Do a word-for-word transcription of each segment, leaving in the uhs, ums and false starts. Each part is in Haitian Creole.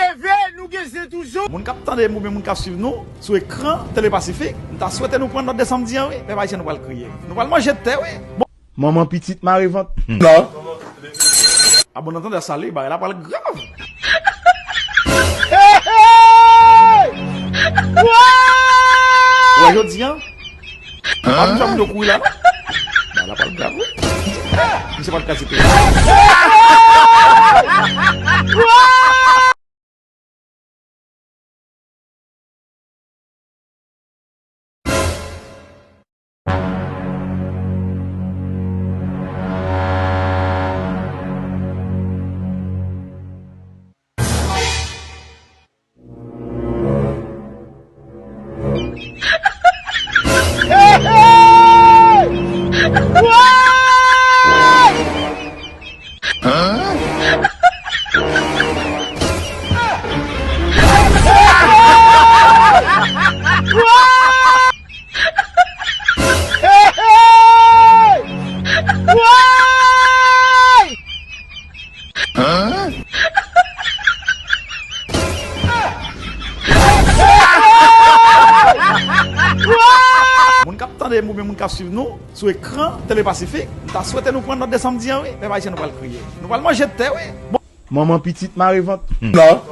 Leve, nou gen zen toujou. Moun k ap tande m oubyen moun k ap swiv nou sou ekran Tele Pasifik, m ta swete nou pran nòt de sa m di an, wi. Pèp ayisyen, nou pral kriye. Nou pral manje tè, wi. Bon. Manman pitit mare vant. Non. A bon antandè, sa li, bagay la pral grav. Hey, hey! Ou wè jodi an? An? Ap janm yo kouri la, non? Bagay la pral grav, wi. Misye pral kraze peyi. Moun k ap tande m oubyen moun k ap swiv nou sou ekran Tele Pasifik, m ta swete nou pran nòt de sa m di an, wi. Pèp ayisyen, nou pral kriye. Nou pral manje tè, wi. Bon. Manman pitit mare vant. Non.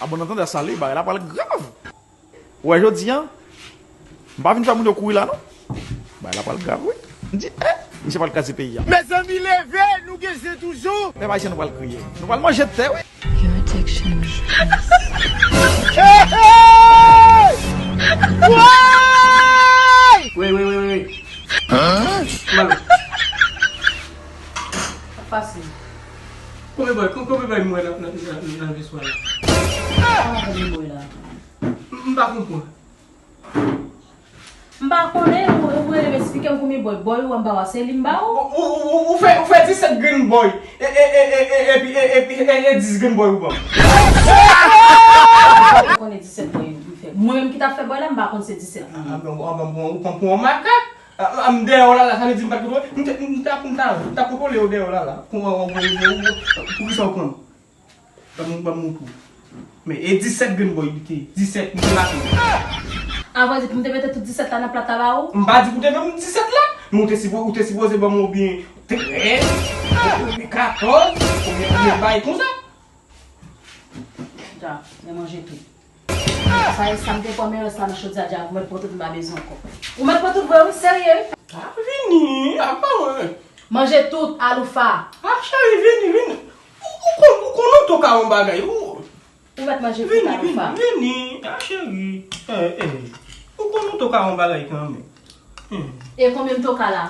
A bon antandè, sa li, bagay la pral grav. Ou wè jodi an? M pa vin fè moun yo kouri la, non. Bagay la pral grav, wi. M di, eh, misye pral kraze peyi a. Mezanmi, leve, nou gen zen toujou. Pèp ayisyen, nou pral kriye. Nou pral manje tè, wi. Your addiction is Hey, hey! Woy! Wi, wi, wi, wi. Hein? Malo. Pase. Konbyen bòy, kon-, konbyen bòy m wè nan, nan, nan, nan veswa la? Konbyen bòy la? M, m pa konprann. M pa konnen, ou, ou rele m eksplike m konbyen bòy. Bòy ou an m pa wè, se li m ba ou? Ou, ou, ou, ou fè, ou fè disèt grenn bòy. E, e, epi, e, epi, e, e dis grenn bòy ou ban m. Ou konnen disèt bòy m fè. Mwen menm ki t ap fè bòy la, m pa konn se disèt li ye. A, a, bon, a, bon, bon, ou pran m pou yon makak. A, a, m dèyè w la, la, sa vle di m pa t kontwole. M te, m t ap, m t ap, m t ap kontwole w dèyè w la, la. Pou, pou, pou, pou, pou kisa w pran m? Ban m, ban m montre w. Men, e disèt grenn bòy li te ye. Disèt, m te make. Avrèdi, pou m te mete tout disèt la nan plat la ba ou? M pa di pou w te ban m disèt la. Men ou te sipo-, ou te sipoze ban m oubyen trèz, oubyen katòz, oubyen, oubyen bagay konsa. Ja, men manje tou. Sa e sa m te pran men rès la nan chodyè a, ja, ou mèt pran tout, m pa bezwen ankò. Ou mèt pran tout vre, wi, serye, wi. A, vini, apa mwen. Manje tout, aloufa. A, cheri, vini, vini. Ou, ou konn, ou konn ou tou ka yon bagay, ou. Ou mèt manje tout, aloufa. Vini, vini, vini, a, cheri. Eh, eh. Ou konn ou tou ka yon bagay kanmenm. Hmm. E konbyen m tou ka la?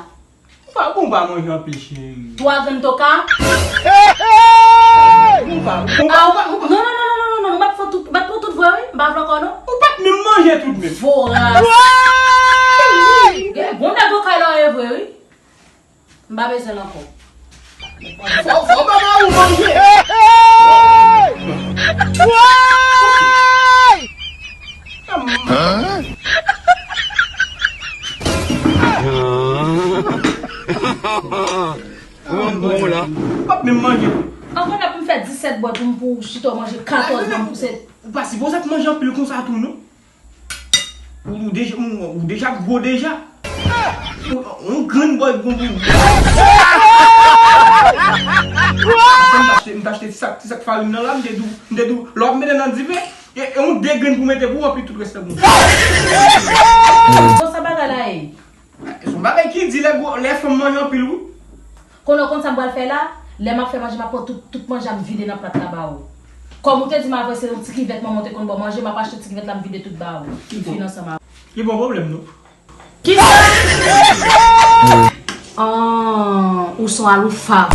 Ou pa, ou pa manje anpil, cheri. Twa grenn toka? Ou pa, ou pa, ou pa, ou pa. Non, non, non, non, non, non, non, m pa t fè tout, m pa t pran tout vre, wi. M pa vle ankò, non. Ou pa t menm manje tout menm. Voras. Gen bon nèg okay la, e vre, wi. M pa bezwen l ankò. Fò, fò papa ou manje. Woy! Pran bon la. Pap menm manje. Ankò la pou m fè disèt bòy pou m pou chita w manje katòz bòy pou se. Ou pa sipoze ap manje anpil konsa tou non. Ou, ou deja, ou, ou deja gwo deja. Ou, ou grenn bòy gwo pou ou. M t achte, m t achte ti sak, ti sak farin nan la, m te di w, m te di w, lè w ap mete nan dife, e, e yon de grenn pou mete pou w, anpi tout rès la pou mwen. Bon, sa bagay la ye? Se yon bagay ki di lè gwo, lè fanm manje anpil, wi. Konnen w konn sa m pral fè la? Lè m ap fè manje, m ap pran tout, tout manje a, m vide nan plat la ba ou. Kòm ou te di m avè se yon ti kivèt manman w te konn ba w manje, m ap achte ti kivèt la, m vide tout ba ou. Ki bon. Fin ansanm avè w. Li bon pwoblèm, non? Kisa? An, ou son aloufa.